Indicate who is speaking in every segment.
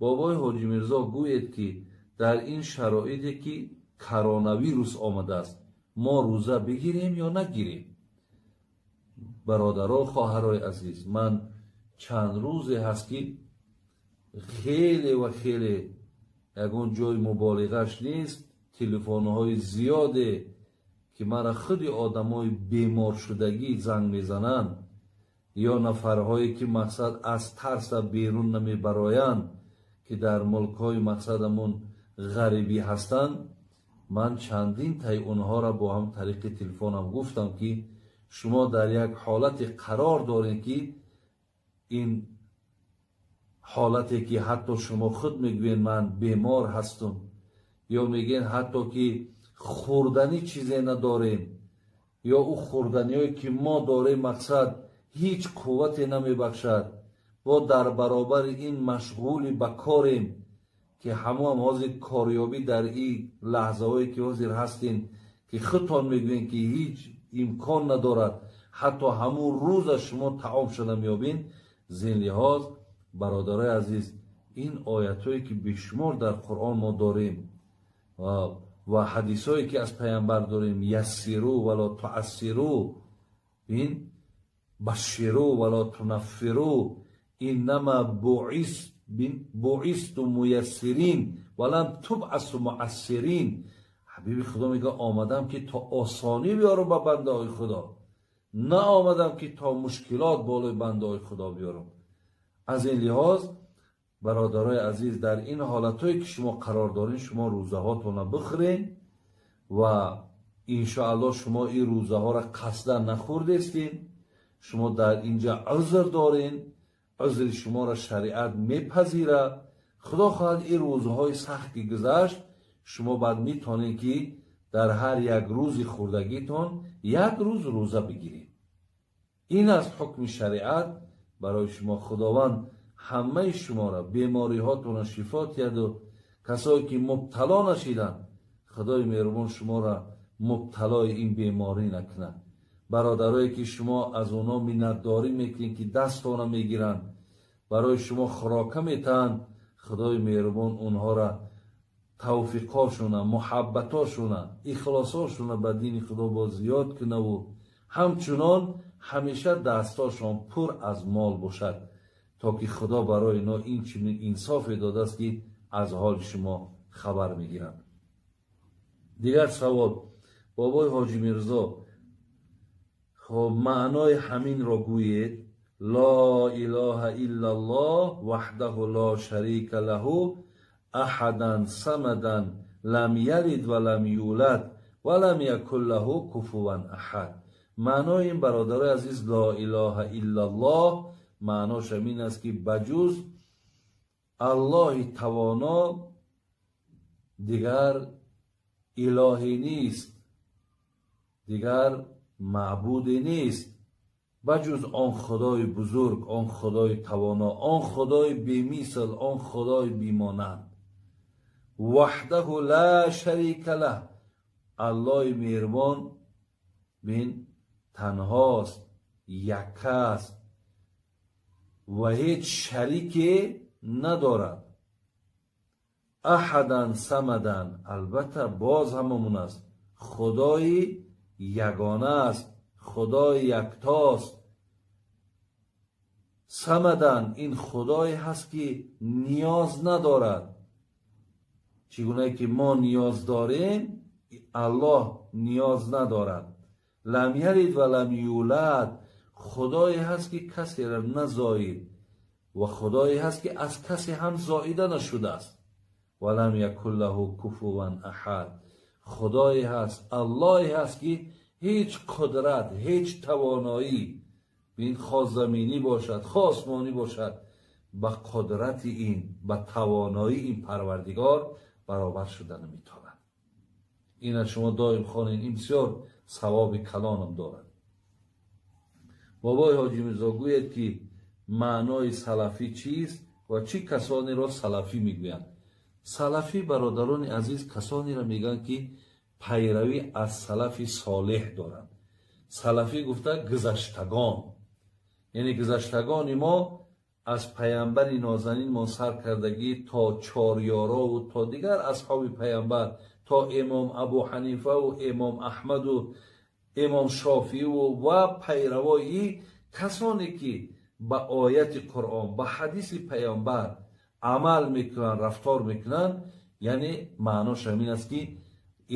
Speaker 1: Бобои Ҳоҷӣ Мирзо, гӯед, ки дар ин шароите, ки коронавирус омадааст, мо рӯза бигирем ё нагирем? Бародаро, хоҳарои азиз, ман чанд рӯзе ҳаст, ки хеле ва хеле, ягон ҷои муболиғаш нест, телефонҳои зиёде, ки мара худи одамои беморшудагӣ занг мезананд ё нафарҳое, ки мақсад аз тарса берун намебароянд, ки дар мулкҳои мақсадамон ғарибӣ ҳастанд. Ман чандин таи онҳоро бо ҳам тариқи телефонам гуфтам, ки шумо дар як ҳолате қарор доред, ки ин ҳолате, ки ҳатто шумо худ мегӯед, ман бемор ҳастум, ё мегӯед, ҳатто ки хӯрданӣ чизе надорем, ё ӯ хӯрданиҳое, ки мо дорем, мақсад ҳеҷ қуввате намебахшад, бо дар баробари ин машғули ба корем, ки ҳамоам ҳозир корёбӣ дар ин лаҳзаҳое, ки ҳозир ҳастем, ки худтон мегӯем, ки ҳеҷ имкон надорад, ҳатто ҳамун рӯза шумо таом шуда меёбед. Зин лиҳоз, бародарои азиз, ин оятҳое, ки бешумор дар Қуръон мо дорем ва ҳадисҳое, ки аз Паямбар дорем: يسروا ولا تعسروا, ин بشروا ولا تنفروا, إنما بعثتم ميسرين ولم تبعثوا معسرين. Ҳабиби Худо мега: омадам, ки то осонӣ биёрам ба бандаҳои Худо, на омадам, ки то мушкилот болои бандаҳои Худо биёрам. Аз ин лиҳоз, бародарои азиз, дар ин ҳолатҳое, ки шумо қарор доред, шумо рӯзаҳотонро бихӯред ва иншоаллоҳ шумо ин рӯзаҳоро қасдан нахӯрдестед. Шумо дар инҷа узр доред, узри шуморо шариат мепазирад. Худо хоҳад, ин рӯзҳои сахт ки гузашт, шумо баъд метавонед, ки дар ҳар як рӯзи хӯрдагитон як рӯз рӯза бигиред. Ин аст ҳукми шариат барои шумо. Худованд ҳамаи шуморо бемориҳотонро шифо диҳаду касое, ки мубтало нашиданд, Худои меҳрубон шуморо мубталои ин беморӣ накунад. Бародарое, ки шумо аз онҳо миннатдорӣ мекунед, ки дастона мегиранд, барои шумо хӯрока метаҳанд, Худои меҳрубон онҳоро тавфиқошуна, муҳаббатошуна, ихлосошуна ба дини Худо боз зиёд кунаву ҳамчунон ҳамеша дастошон пур аз мол бошад, то ки Худо барои ино ин чунин инсофе додааст, ки аз ҳоли шумо хабар мегиранд. Дигар савол: бобои Ҳоҷӣ Мирзо, хоб, маънои ҳаминро гӯед: لا إله إلا الله وحده لا شريك له أحدا صمدا لم يلد ولم يولد ولم يكن له كفوا أحد. Маънои ин, бародарои азиз, لا إله إلا الله маънош ҳамин аст, ки ба ҷуз Аллоҳи тавоно дигар илоҳе нест, дигар маъбуде нест, ба ҷуз он Худои бузург, он Худои тавоно, он Худои бемисл, он Худои бемонанд. وحده لا شريك له. Аллоҳи меҳрубон бин танҳост, якка аст ва ҳеҷ шарике надорад. أحدا صمدا, албатта, боз ҳамамон аст, Худои ягона аст, Худои яктост. صمدا, ин Худое ҳаст, ки ниёз надорад. Чӣ гунае ки мо ниёз дорем, Аллоҳ ниёз надорад. لم يلد ولم يولد. Худое ҳаст, ки касеро назоид ва Худое ҳаст, ки аз касе ҳам зоида нашудааст. ولم يكن له كفوا أحد. Худое ҳаст, Аллоҳе ҳаст, ки ҳеҷ қудрат, ҳеҷ тавоноӣ ин, хоҳ заминӣ бошад, хоҳ осмонӣ бошад, ба қудрати ин, ба тавоноии ин Парвардигор баробар шуда наметавонад. Ина шумо доим хонед, ин бисёр савоби калонам дорад. Бобои Ҳоҷӣ Мирзо, гӯед, ки маънои салафӣ чист ва чӣ касонеро салафӣ мегӯянд? Салафӣ, бародарони азиз, касонеро мегӯянд, ки пайравӣ аз салафи солеҳ доранд. Салафӣ гуфта гузаштагон, яъне гузаштагони мо. Аз паямбари нозанинмон сар кардагӣ то чорёрову то дигар асҳоби паямбар, то имом Абу Ҳанифаву имом Аҳмаду имом Шофииву ва пайравои касоне ки ба ояти Қуръон, ба ҳадиси паямбар амал мекунанд, рафтор мекунанд, яъне маънош ҳамин аст ки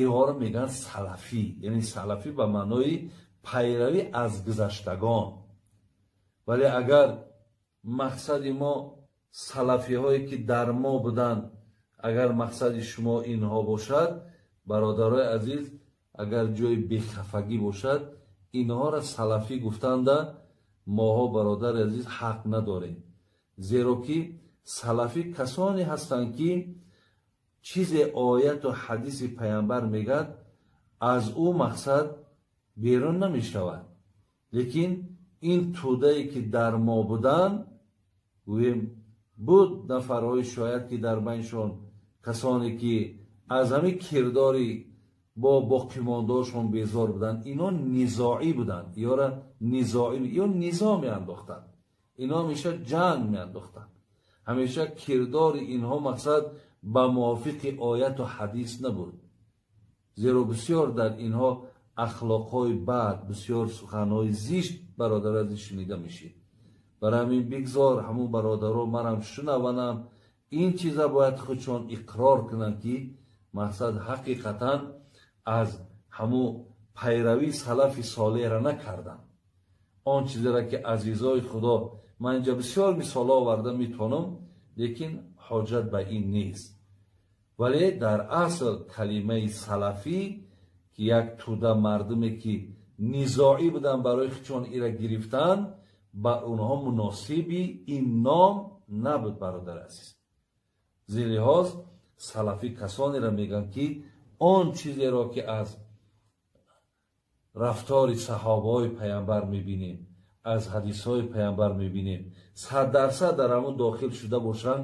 Speaker 1: инҳоро мегӯянд салафӣ, яъне салафӣ ба маънои пайравӣ аз гузаштагон. Вале агар мақсади мо салафиҳое ки дар мо буданд, агар мақсади шумо инҳо бошад, бародарои азиз, агар ҷои бехафагӣ бошад, инҳоро салафӣ гуфтанда моҳо, бародари азиз, ҳақ надорем. Зеро ки салафӣ касоне ҳастанд ки чизе ояту ҳадиси паямбар мегӯяд, аз ӯ мақсад берун намешавад. Лекин ин тӯдае ки дар мо буданд, гӯем, буд нафарҳои шояд ки дар байншон касоне ки аз ҳамин кирдори бо боқимондаошон безор буданд, ино низоӣ буданд, ёра низоӣ ё низо меандохтанд, ино ҳамеша ҷанг меандохтанд, ҳамеша кирдори инҳо мақсад ба мувофиқи ояту ҳадис набуд. Зеро бисёр дар инҳо ахлоқҳои бад, бисёр суханҳои зишт, бародар азиз, шунида мешид. Барои ҳамин бигзор ҳамун бародаро марам шунаванам, ин чиза бояд худшон иқрор кунанд ки мақсад ҳақиқатан аз ҳамун пайравии салафи солеҳра накарданд. Он чизеро ки азизои Худо, ман инҷа бисёр мисолҳо оварда метавонам, лекин ҳоҷат ба ин нест. Вале дар асл калимаи салафӣ ки як тӯда мардуме ки низоӣ буданд, барои худшон ира гирифтанд, ба онҳо муносиби ин ном набуд, бародари азиз. Зелиҳоз салафӣ касонеро мегӯянд ки он чизеро ки аз рафтори саҳобаҳои паямбар мебинем, аз ҳадисҳои паямбар мебинем, 100% дар ҳамон дохил шуда бошанд,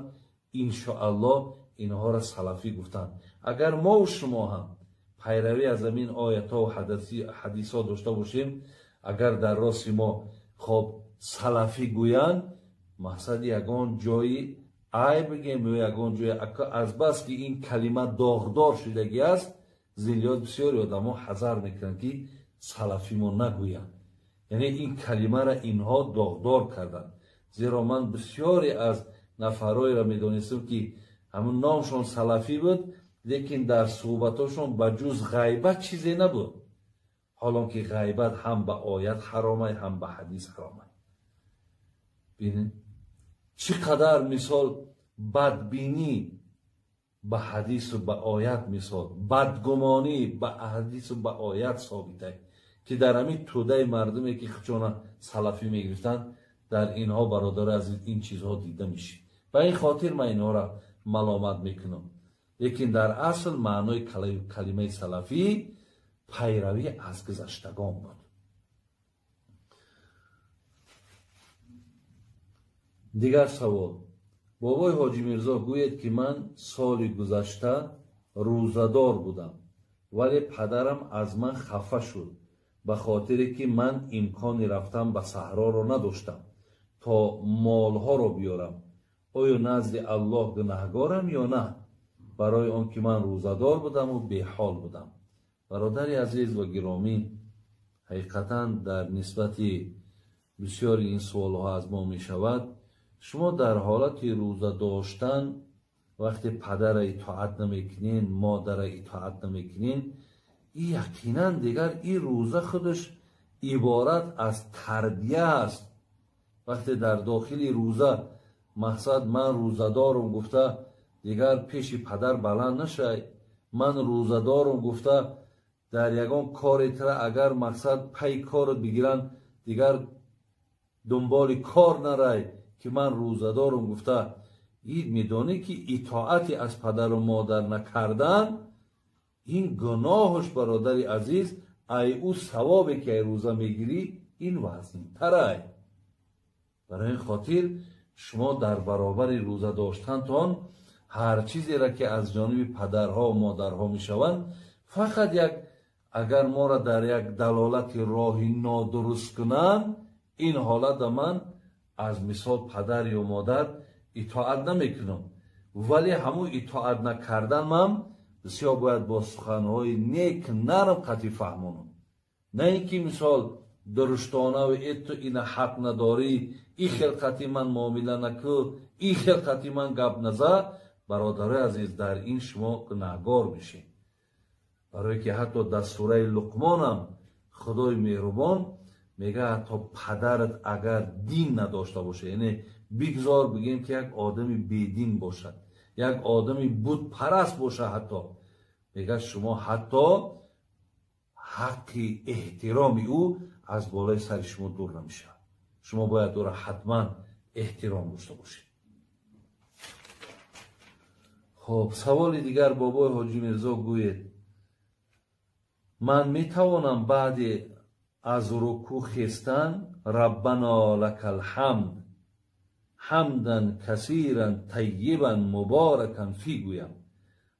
Speaker 1: иншоаллоҳ инҳоро салафӣ гуфтанд. Агар мову шумо ҳам пайравӣ аз ҳамин оятҳо ва ҳадисҳо дошта бошем, агар дар рости мо хоб салафӣ гӯянд, мақсад ягон ҷои айб бигем ё ягон ҷои азбаски ин калима доғдор шудагӣ аст, зиллиёт бисёри одамо ҳазар мекунанд ки салафӣ мо нагӯянд. Яъне ин калимаро инҳо доғдор карданд. Зеро ман бисёре аз нафарҳоеро медонистам ки ҳамун номшон салафӣ буд, лекин дар суҳбатошон ба ҷуз ғайбат чизе набуд. Ҳолон ки ғайбат ҳам ба оят ҳаромай, ҳам ба ҳадис ҳаромай. Бинед чӣ қадар мисол бадбинӣ ба ҳадису ба оят, мисол бадгумонӣ ба ҳадису ба оят собитай ки дар ҳамин тӯдаи мардуме ки худшона салафӣ мегирифтанд, дар инҳо, бародари азиз, ин чизҳо дида мешид. Ба ин хотир ман инҳоро маломат мекунам. Лекин дар асл маънои калимаи салафӣ пайравӣ аз гузаштагон буд. Дигар савол. Бобои Ҳоҷи Мирзо, гӯед ки ман соли гузашта рӯзадор будам, вале падарам аз ман хафа шуд ба хотире ки ман имкони рафтан ба саҳроро надоштам то молҳоро биёрам. Оё назди Аллоҳ гунаҳгорам ё на? Барои он ки ман рӯзадор будаму беҳол будам. Бародари азиз ва гиромӣ, ҳақиқатан дар нисбати бисёри ин суолҳо аз мо мешавад. Шумо дар ҳолати рӯза доштан вақте падара итоат намекунен, модара итоат намекунен, и яқинан дигар ин рӯза худаш иборат аз тарбия аст. Вақте дар дохили рӯза мақсад ман рӯзадорум гуфта дигар пеши падар баланд нашай, ман рӯзадорум гуфта дар ягон коре тра агар мақсад пай корот бигиранд, дигар дунболи кор нарай ки ман рӯзадорум гуфта, ин медонӣ ки итоати аз падару модар накардан ин гуноҳаш, бародари азиз, ай ӯ савобе ки ай рӯза мегирӣ ин вазнинтарай. Барои ин хотир шумо дар баробари рӯза доштантон ҳар чизеро ки аз ҷониби падарҳо ва модарҳо мешаванд, фақат як агар моро дар як далолати роҳи нодуруст кунанд, ин ҳолата ман аз мисол падар ё модар итоат намекунам, вале ҳамун итоат накарданам бисёр бояд бо суханҳои нек, нарм қатъи фаҳмонам, на ин ки мисол дуруштонаву э ту ина ҳақ надорӣ, ин хел қатъи ман муомила накӯ, ин хел қатъи ман гап наза. Бародарои азиз, дар ин шумо гунаҳгор мешед, барое ки ҳатто дар сураи Луқмонам Худои меҳрубон мега, ҳатто падарат агар дин надошта бошад, яъне бигзор бигем ки як одами бедин бошад, як одами бутпараст бошад, ҳатто мега шумо ҳатто ҳаққи эҳтироми ӯ аз болои сари шумо дур намешавад, шумо бояд ӯро ҳатман эҳтиром дошта бошед. Хоб, саволи дигар: бобои Ҳоҷӣ Мирзо, гӯед, ман метавонам баъди аз рукӯъ хестан «Раббано лакал ҳамд ҳамдан касиран таййибан муборакан фи» гӯям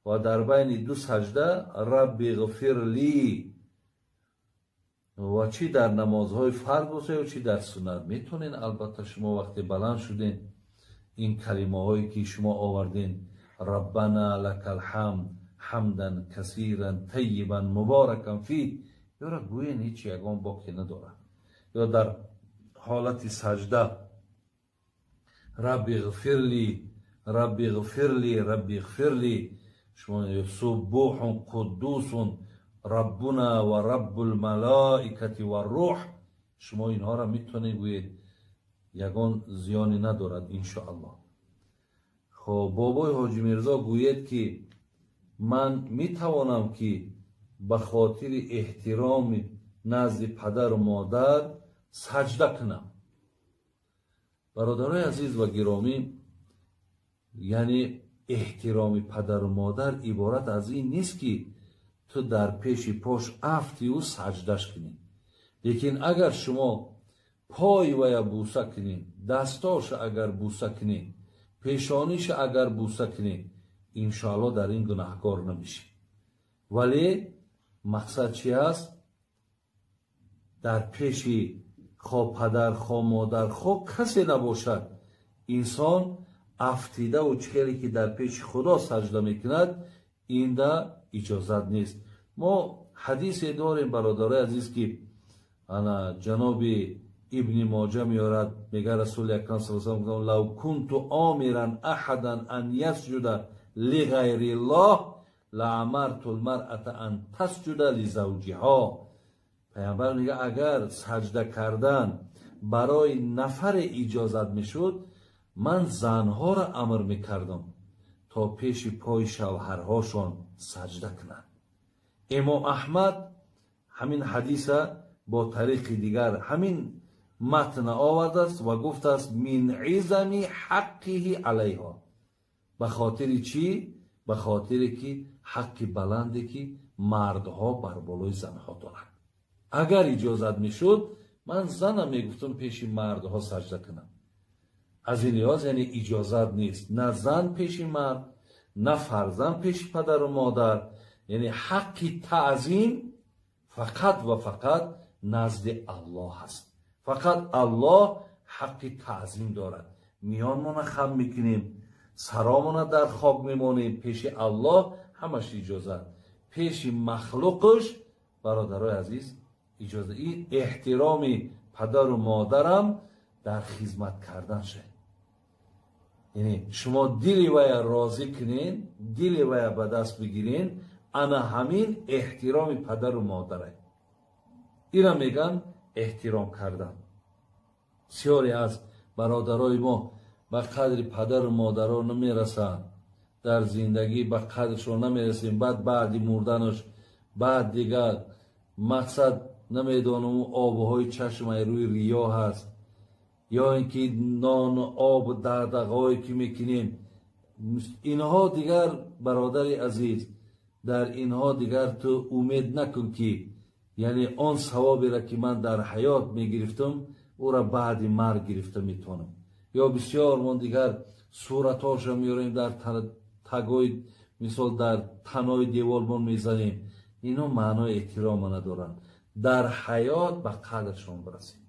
Speaker 1: ва дар байни ду саҷда «Рабби ғфир ли», ва чӣ дар намозҳои фарз боша ё чӣ дар суннат? Метавонед албатта. Шумо вақте баланд шуден, ин калимаҳое ки шумо оварден, «Раббана лакал ҳамд ҳамдан касиран таййибан муборакан фи», ёра гӯен, ҳеҷ ягон боке надорад. Ё дар ҳолати саҷда «Рабби ғфирли, рабби ғфирли, рабби ғфирли», шумо «Суббуҳун қуддусун раббуна ва раббул малоикати ва рӯҳ», шумо инҳоро метавонед гӯед, ягон зиёне надорад, иншоаллоҳ. Хоб, бобои Ҳоҷӣ Мирзо, гӯед ки ман метавонам ки ба хотири эҳтироми назди падару модар саҷда кунам? Бародарои азиз ва гиромӣ, яъне эҳтироми падару модар иборат аз ин нест, ки ту дар пеши пош афтиву саҷдаш кунӣ. Лекин агар шумо пои вая буса кунӣ, дастоша агар буса кунӣ, пешониша агар буса кунӣ, иншоалло дар ин гунаҳкор намешӣ. Вале мақсад чи аст? Дар пеши хо падар, хо модар, хо касе набошад, инсон афтидаву чихеле ки дар пеши Худо саҷда мекунад, инда иҷозат нест. Мо ҳадисе дорем, бародарои азиз, ки ана ҷаноби Ибни Моҷа меорад, мега Расули Акрам са «Лав кунту омиран аҳадан ан ясҷуда лиғайриллоҳ лаамарту лмаръата ан тасҷуда лизавҷиҳо». Паямбар мега, агар саҷда кардан барои нафаре иҷозат мешуд, ман занҳоро амр мекардам, то пеши пои шавҳарҳошон саҷда кунанд. Имом Аҳмад ҳамин ҳадиса бо тариқи дигар ҳамин матна овардааст ва гуфтааст: «Мин изами ҳаққиҳи алайҳо». Ба хотири чӣ? Ба хотире ки ҳаққи баланде ки мардҳо бар болои занҳо доранд. Агар иҷозат мешуд, ман занам мегуфтам пеши мардҳо саҷда кунам. Аз ин лиҳоз, яъне иҷозат нест на зан пеши мард, на фарзанд пеши падару модар. Яъне ҳаққи таъзим фақат ва фақат назди Аллоҳ ҳаст, фақат Аллоҳ ҳаққи таъзим дорад. Миёнмона хам мекунем, саромона дар хок мемонем, пеши Аллоҳ ҳамаш иҷозат, пеши махлуқаш, бародарои азиз, иҷоза. Ин эҳтироми падару модарам дар хизмат кардан шад, яъне шумо дили вая розӣ кунен, дили вая ба даст бигирен, ана ҳамин эҳтироми падару модарай. Ира меган эҳтиром кардан. Бисёре аз бародарои мо ба қадри падару модаро намерасанд дар зиндагӣ, ба қадршон намерасем. Баъд баъди мурданаш баъд дигар мақсад намедонам, обҳои чашмаи рӯи риё ҳаст ё ин ки нону об дардағое ки мекунем, инҳо дигар. Бародари азиз, дар инҳо дигар ту умед накун, ки яъне он савоберо ки ман дар ҳаёт мегирифтам, ӯра баъди марг гирифта метавонам. Ё бисёр мон дигар суратҳоша меорем, дар тагои, мисол, дар танои девормон мезанем. Ино маънои эҳтирома надоранд. Дар ҳаёт ба қадршон бирасем.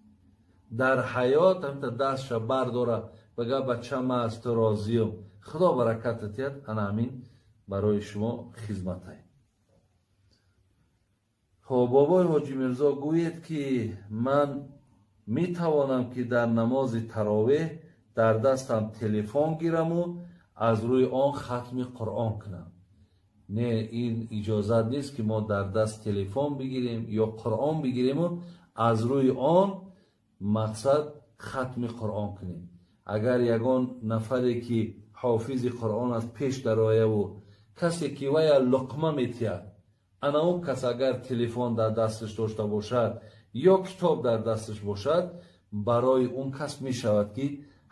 Speaker 1: Дар ҳаёт ҳамта дастша бардора, бага бача ман аз ту розиям, Худо бараката диҳад, ана ҳамин барои шумо хизматай. Хоб, бобои Ҳоҷи Мирзо, гӯед ки ман метавонам ки дар намози таровеҳ дар дастам телефон гираму аз рӯи он хатми Қуръон кунам? Не, ин иҷозат нест ки мо дар даст телефон бигирем ё Қуръон бигириму аз рӯи он мақсад хатми Қуръон кунем. Агар ягон нафаре ки ҳофизи Қуръон аст пеш дарояву касе ки вая луқма метиҳад, ана он кас агар телефон дар дасташ дошта бошад ё китоб дар дасташ бошад, барои он кас мешавад ки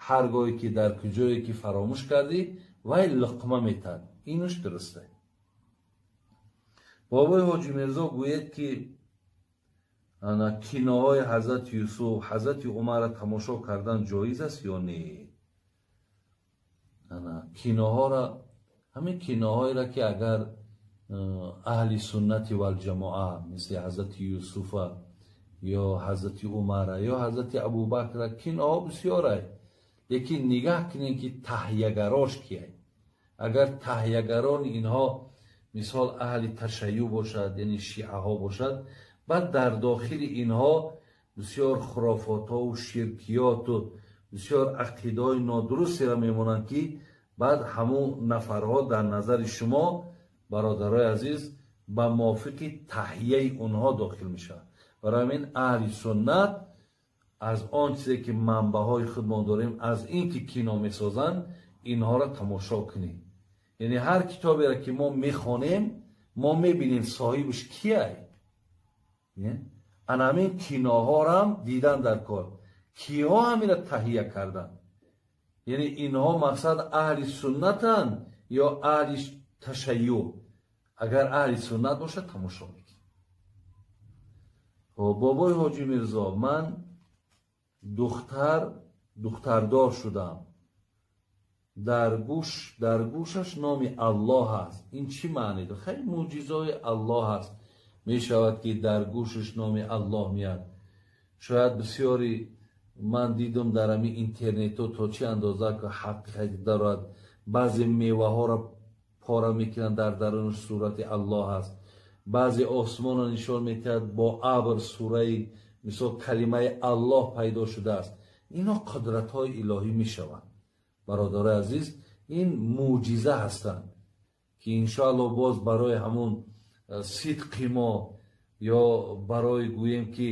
Speaker 1: ҳар гоҳе ки дар куҷое ки фаромӯш кардӣ, вай луқма метиҳад. Инуш дурусте. Бобои Ҳоҷи Мирзо, гӯед ки ана киноҳои Ҳазрати Юсуф, Ҳазрати Умарро тамошо кардан ҷоиз аст ё не? Ана киноҳоро, ҳамин киноҳоеро ки агар аҳли суннати валҷамоа мисли Ҳазрати Юсуфа ё Ҳазрати Умара ё Ҳазрати Абубакра, киноҳо бисёрай, лекин нигаҳ кунем ки таҳиягарош кияй. Агар таҳиягарони инҳо мисол аҳли ташайюъ бошад, яъне шиаҳо бошад, баъд дар дохили инҳо бисёр хурофотҳову ширкиёту бисёр ақидаҳои нодурустеро мемонанд ки баъд ҳамун нафарҳо дар назари шумо, бародарои азиз, ба мувофиқи таҳияи онҳо дохил мешаванд. Барои ҳамин аҳли суннат аз он чизе ки манбаъҳои худмон дорем, аз ин ки кино месозанд, инҳоро тамошо кунем. Яъне ҳар китоберо ки мо мехонем, мо мебинем соҳибаш кияй. Ана ҳамин киноҳорам дидан дар кор, киҳо ҳаминро таҳия карданд. Яъне инҳо мақсад аҳли суннатанд ё аҳли ташайюъ. Агар аҳли суннат бошад, тамошо мекунем. Бобои Ҳоҷи Мирзо, ман духтардор шудам, дар гӯшаш номи Аллоҳ аст. Ин чӣ маъне дорад? Хеле мӯъҷизаҳои Аллоҳ аст. Мешавад ки дар гӯшаш номи Аллоҳ меяд. Шояд бисёри ман дидум дар ҳамин интернетҳо то чӣ андоза ки ҳақиқат дорад. Баъзе меваҳоро пора мекунанд, дар дарунаш сурати Аллоҳ аст. Баъзе осмонро нишон медиҳад, бо абр сураи мисол калимаи Аллоҳ пайдо шудааст. Ино қудратҳои илоҳӣ мешаванд. Бародарои азиз, ин мӯъҷиза ҳастанд ки иншоаллоҳ боз барои ҳамун сидқи мо ё барои гӯем ки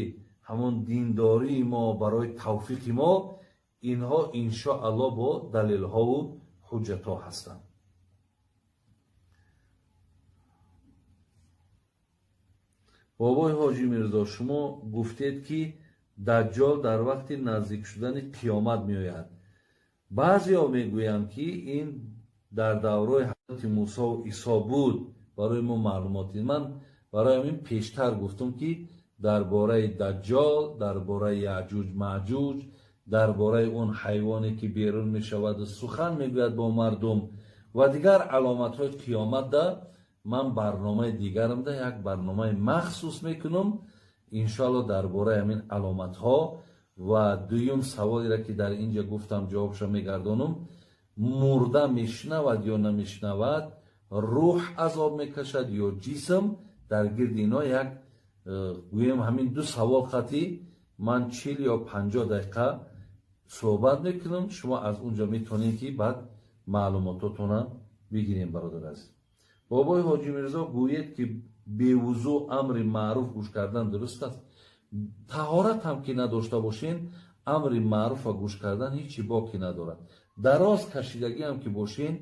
Speaker 1: ҳамун диндории мо, барои тавфиқи мо инҳо иншоаллоҳ бо далелҳову ҳуҷҷатҳо ҳастанд. Бобои Ҳоҷи Мирзо, шумо гуфтед ки Даҷҷол дар вақти наздик шудани қиёмат меояд. Баъзеҳо мегӯянд ки ин дар давраи ҳазрати Мусо ва Исо буд. Барои мо маълумот. Ман барои ҳамин пештар гуфтам ки дар бораи Даҷҷол, дар бораи Яъҷуҷ Маъҷуҷ, дар бораи он ҳайвоне ки берун мешавад ва сухан мегӯяд бо мардум ва дигар аломатҳои қиёмат да ман барномаи дигарамда як барномаи махсус мекунам иншоалло дар бораи ҳамин аломатҳо. Ва дуюм саволеро ки дар инҷа гуфтам ҷавобшо мегардонам: мурда мешунавад ё намешунавад, рӯҳ азоб мекашад ё ҷисм? Дар гирди ино як гӯем ҳамин ду савол қатӣ ман 40 ё 50 дақиқа суҳбат мекунам. Шумо аз унҷо метавонед ки баъд маълумототона бигирем. Бародар азиз, бобои Ҳоҷи Мирзо, гӯед ки бевузӯ амри маъруф гӯш кардан дуруст аст? Таҳорат ҳам ки надошта бошен, амри маъруфа гӯш кардан ҳечи боке надорад. Дароз кашидагӣ ҳам ки бошен,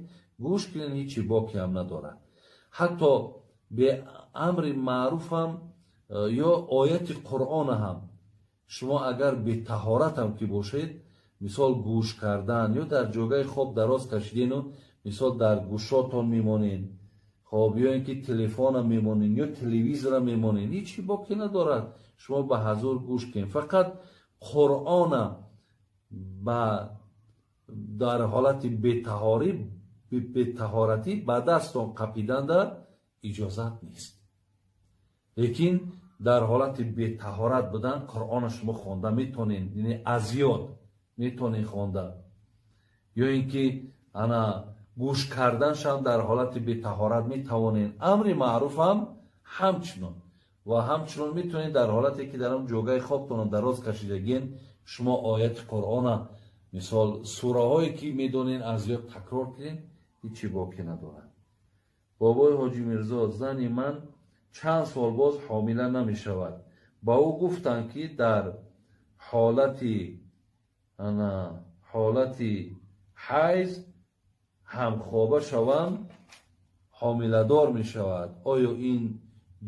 Speaker 1: гӯш кунен, ҳечи боке ҳам надорад. Ҳатто бе амри маъруфам ё ояти Қуръона ҳам шумо агар бетаҳорат ҳам ки бошед, мисол гӯш кардан ё дар ҷойгаи хоб дароз кашидену мисол дар гӯшотон мемонед, хоб, ё ин ки телефона мемонед ё телевизора мемонед, ҳечи боке надорад. Шумо ба ҳазур гӯш кунед. Фақат Қуръона ба дар ҳолати бетаҳоратӣ ба дастон қапиданда иҷозат нест. Лекин Дар ҳолати бетаҳорат будан Қуръона шумо хонда метонед, яъне аз ёд метонед хонда, ё ин ки ана гӯш карданшам дар ҳолати бетаҳорат метавонед. Амри маъруф ҳам ҳамчунон ва ҳамчунон метавонед дар ҳолате ки дар он ҷогаи хобтон дароз кашидагин, шумо ояти Қуръона, мисол, сураҳое ки медонед, аз ёд такрор кунед, ҳечи боке надорад. Бобои Ҳоҷи Мирзо, зани ман чанд сол боз ҳомила намешавад. Ба ӯ гуфтанд, ки дар ҳолати ҳайз ҳамхоба шавам, ҳомиладор мешавад. Оё ин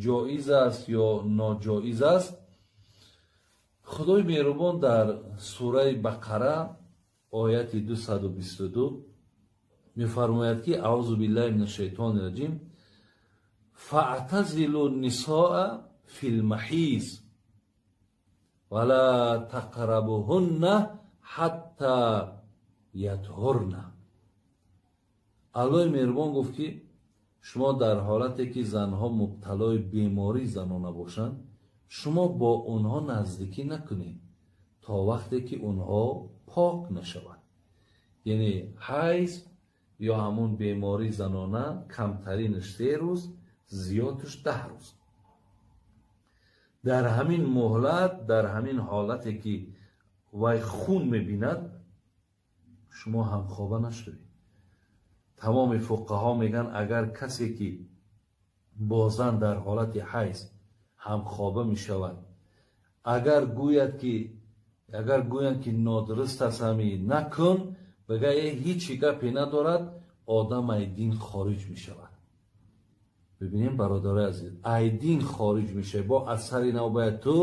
Speaker 1: ҷоиз аст ё ноҷоиз аст? Худои меҳрубон дар сураи Бақара, ояти 222 мефармояд, ки аузу биллаҳи мин ашшайтони раҷим: фаътазилу нисоа фи лмаҳиз вала тақрабуҳунна ҳатта ятҳурна. Аллоҳи меҳрубон гуфт, ки шумо дар ҳолате ки занҳо мубталои бемории занона бошанд, шумо бо онҳо наздикӣ накунед, то вақте ки онҳо пок нашаванд. Яъне ҳайз ё ҳамун бемории занона камтаринаш 3 рӯз, зиёдаш 10 рӯз. Дар ҳамин муҳлат, дар ҳамин ҳолате ки вай хун мебинад, шумо ҳамхоба нашавед. Тамоми фуқаҳо мегӯянд, агар касе ки бо зан дар ҳолати ҳайз ҳамхоба мешавад, агар гӯянд, ки нодуруст аст, ҳами накун, бигӯяд, э, ҳичи гапе надорад, одам ай дин хориҷ мешавад. Бибинем, бародарои азиз, ай дин хориҷ мешавад. Бо аз сари нав бояд ту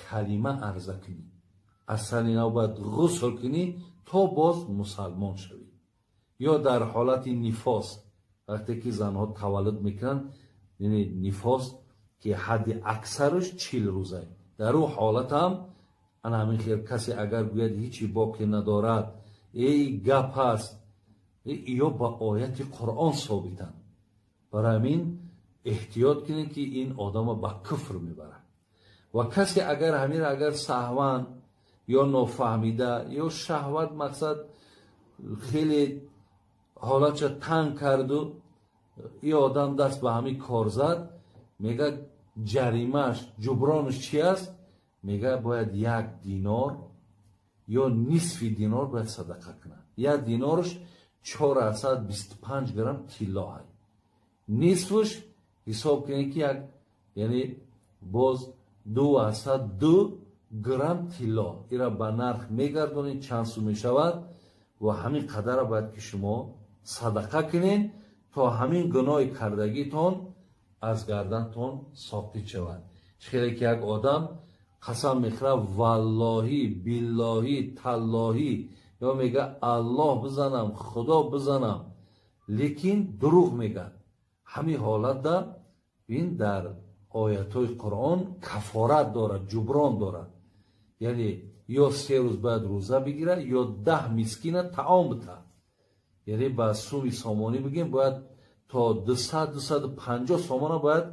Speaker 1: калима арза кунӣ, аз сари нав бояд ғусл кунӣ, то боз мусалмон шавӣ. Ё дар ҳолати нифос, вақте ки занҳо таваллуд мекунанд, яъне нифос ки ҳадди аксараш 40 рӯза, дар ӯ ҳолат ҳам ана ҳамин хел касе агар гӯяд, ҳичи боке надорад, эй, гап аст, ё ба ояти Қуръон собитанд. Барои ҳамин эҳтиёт кунед, ки ин одама ба куфр мебарад. Ва касе агар ҳамира агар саҳван ё нофаҳмида ё шаҳват, мақсад, хеле ҳолатша танг карду и одам даст ба ҳамин кор зад, мега, ҷаримааш, ҷубронаш чи аст? Мега, бояд 1 динор ё нисфи динор бояд садақа кунад. 1 динорш 4,25 грамм тилло ҳай, нисфш ҳисоб кунед, ки як, яъне боз 2,2 грамм тилло. Ира ба нарх мегардонед, чанд сум мешавад, ва ҳамин қадара бояд ки шумо садақа кунед, то ҳамин гуноҳи кардагитон аз гардантон соқит шавад. Хеле ки як одам қасам мехӯрад, валлоҳӣ, биллоҳӣ, таллоҳӣ, ё мега, Аллоҳ бизанам, Худо бизанам, лекин дурӯғ мегӯяд. Ҳамин ҳолатда ин дар оятҳои Қуръон кафорат дорад, ҷуброн дорад. Яъне ё 3 рӯз бояд рӯза бигирад, ё 10 мискина таом битаҳад. Яъне ба суми сомонӣ бигем, бояд то 200-250 сомона бояд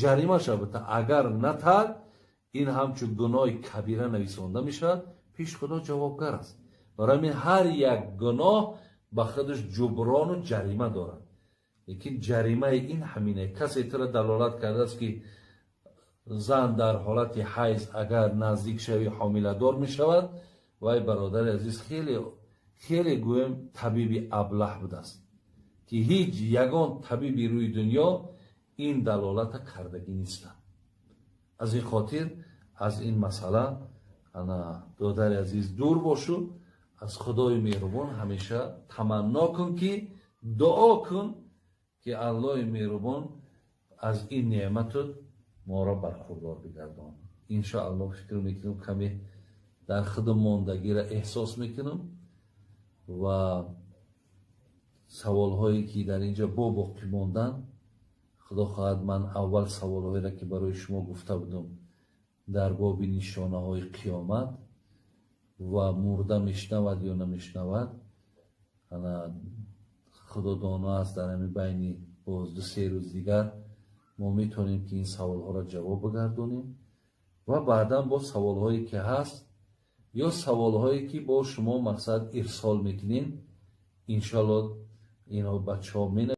Speaker 1: ҷарима шавад бита. Агар натаҳад, ин ҳамчун гуноҳи кабира нависонда мешавад, пеш Худо ҷавобгар аст. Барои ҳамин ҳар як гуноҳ ба худаш ҷуброну ҷарима дорад. Лекин ҷаримаи ин ҳамине. Касе тура далолат кардааст, ки зан дар ҳолати ҳайз агар наздик шавӣ, ҳомиладор мешавад, вай, бародари азиз, хеле хеле гӯем, табиби аблаҳ будааст, ки ҳеҷ ягон табиби рӯи дунё ин далолата кардагӣ нестанд. Аз ин хотир аз ин масъала, ана, додари азиз, дур бошу. Аз Худои меҳрубон ҳамеша таманно кун, ки дуо кун, ки Аллоҳи меҳрубон аз ин неъмату моро бархурдор бигардон. Иншоаллоҳ, фикр мекунам, каме дар худам мондагиро эҳсос мекунам ва саволҳое ки дар инҷа бо боқӣ монданд, Худо хоҳад, ман аввал саволҳоеро, ки барои шумо гуфта будам дар боби нишонаҳои қиёмат ва мурда мешнавад ё намешнавад, ана, Худо доно аст, дар ҳамин байни боз 2-3 рӯз дигар. Мо метавонем, ки ин саволҳоро ҷавоб бигардонем ва баъдан бо саволҳое, ки ҳаст, ё саволҳое, ки бо шумо, мақсад, ирсол мекунем, иншоалло, ино бачаҳо.